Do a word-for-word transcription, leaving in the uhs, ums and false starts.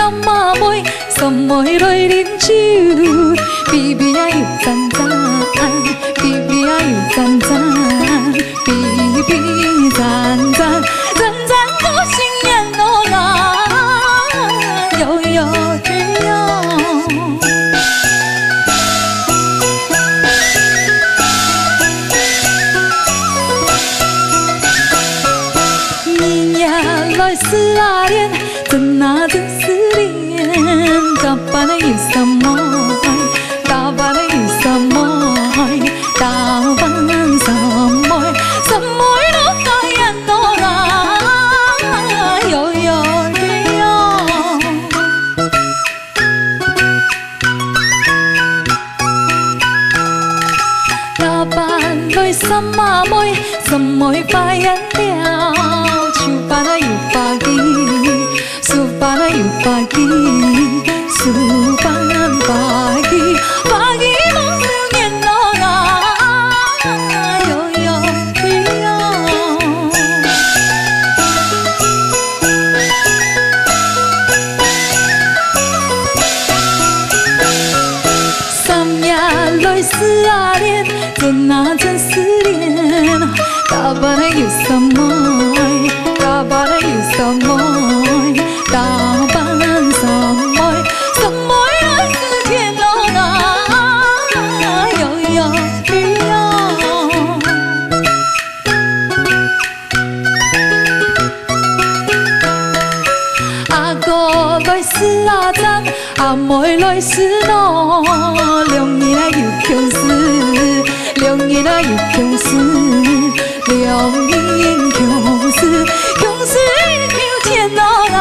三阿妹，三妹來啉酒，比比啊又讚讚，比比啊又讚讚，比比讚讚，讚讚過新年咯啊，喲喲喲喲。 二月來，四啊連，真啊真思念，加班啊又三妹，加班啊又三妹，加班三妹，三妹來拜年咯啊，喲喲喲喲。 加班來，三阿妹，三妹拜年了，手辦啊又發去，手辦啊又發去，手辦發去，發去無少年咯啊，喲喲喲喲。 三月來，四啊連，真啊真思念，加班啊又三妹，加班啊又三妹，加班三妹，三妹來思前咯啊，喲喲喲喲。 阿哥來食阿珍，阿妹來食喏，兩日來又共食，兩日來又共食，兩日共食，共食又錢咯啊，